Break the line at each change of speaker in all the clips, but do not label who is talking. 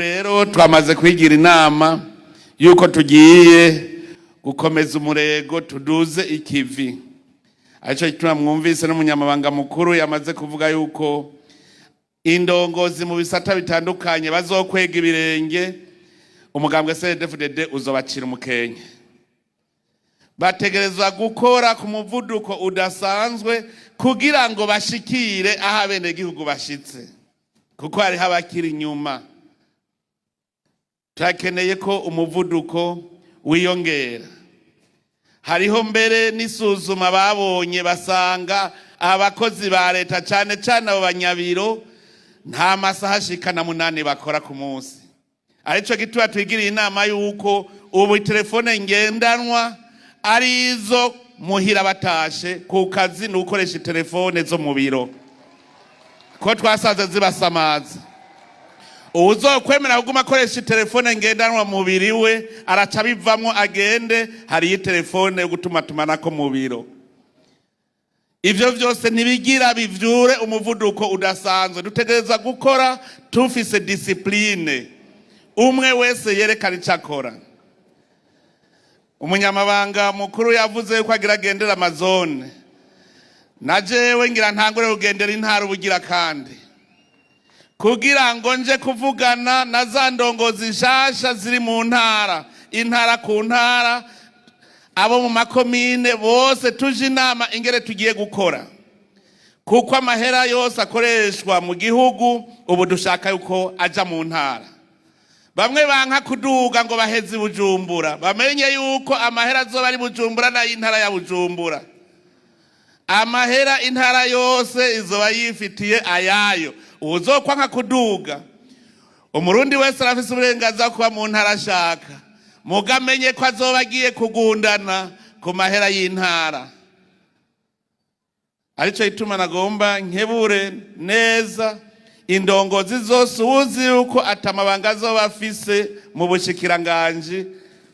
Rero twamaze kwigira inama yuko tugiye gukomeza umurego, tuduze ikivi. Aricyo gituma mwumvise n'umunyamabanga mukuru yamaze kuvuga yuko indongozi mu bisata bitandukanye bazokwega ibirenge, umugambwe CNDD-FDD uzobacira umukenke. Bategerezwa gukora ku muvuduko udasanzwe kugira ngo bashikire aho abenegihugu bashitse, kuko hariho abakiri inyuma. Turakeneye ko umuvuduko wiyongera. Hariho mbere n'isuzuma babonye, basanga abakozi ba leta, cyane cyane abo banyabiro, nta masaha ashika na 8 bakora ku munsi. Aricyo gituma twigiriye inama y'uko ubu telefone ngendanwa ari izo muhira batashe, ku kazi ni ugukoresha telefone zo mu biro, ko twasanze zibasamaza. Uwuzokwemera kuguma akoresha telefone ngendanwa mu mubiri we, araca bivamwo agende, hariyo telefone yo gutumatumanako mu biro. Ivyo vyose ntibigira bivyure umuvuduko udasanzwe. Dutegereza gukora tufise discipline, umwe wese yerekana ico akora. Umunyamabanga mukuru yavuze yuko agira agendera ama zones, na jewe ngira ntangure kugendera intara ubugira kandi, kugira ngo nje kuvugana na za ndongozi nshasha ziri mu ntara, intara ku ntara, abo mu makomine bose, tuje inama ingere tugiye gukora, kuko amahera yose akoreshwa mu gihugu ubu dushaka yuko aja mu ntara. Bamwe banka kuduga ngo baheze i Bujumbura, bamenye yuko amahera azoba ari Bujumbura n'ay'intara ya Bujumbura. Amahera intara yose izoba yifitiye ayayo. Uwuzokwanka kuduga, Umurundi wese arafise uburenganzira bwo kuba mu ntara ashaka, muga amenye ko azoba agiye kugundana ku mahera y'intara. Arico gituma nagomba nkebure neza indongozi zose: uwuzi yuko atamabanga azoba afise mu bushikiranganji,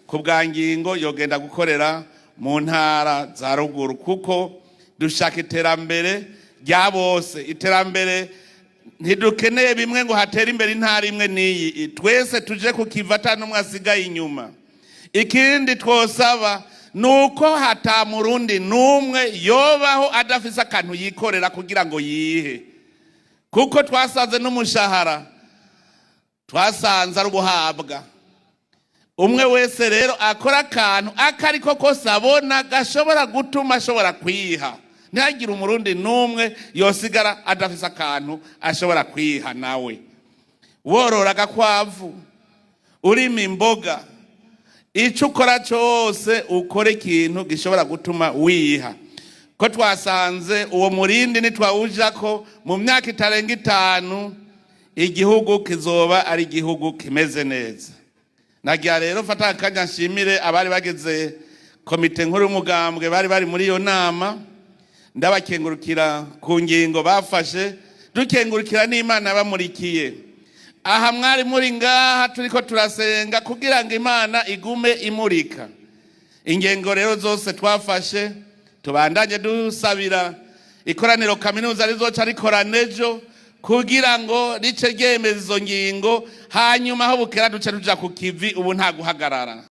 ku bwa ngingo yogenda gukorera mu ntara za ruguru, kuko dushaka iterambere rya bose. Iterambere ntidukeneye bimwe ngo hatere imbere intara imwe n'iyi, twese tuje kukiva ata n'umwe asigaye inyuma. Ikindi twosaba ni uko hata Murundi n'umwe yobaho adafise akantu yikorera kugira ngo yihe, kuko twasanze n'umushahara twasanze ari uguhabwa. Umwe wese rero akora akantu akariko kose abona gashobora gutuma ashobora kwiha. Ntihagire Umurundi n'umwe yosigara adafise akantu ashobora kwiha. Nawe worora agakwavu, urima imboga, icyo ukora cyose, ukora ikintu gishobora gutuma wiha, ko twasanze uwo murindi nitwawuja ko mu myaka itarenga 5, igihugu kizoba ari igihugu kimeze neza. Nagira rero fata akanya nshimire abari bagize komite nkuru y'umugambwe bari bari muri iyo nama. Ndabakengurukira ku ngingo bafashe, dukengurukira n'Imana bamurikiye. Aha mwari muri ngaha turiko turasenga kugira ngo Imana igume imurika ingengo rero zose twafashe. Tubandanye dusabira ikoraniro kaminuza rizoca rikorana ejo, kugira ngo rice ryemeza izo ngingo, hanyuma aho bukera duce tuja ku kivi. Ubu nta guhagarara.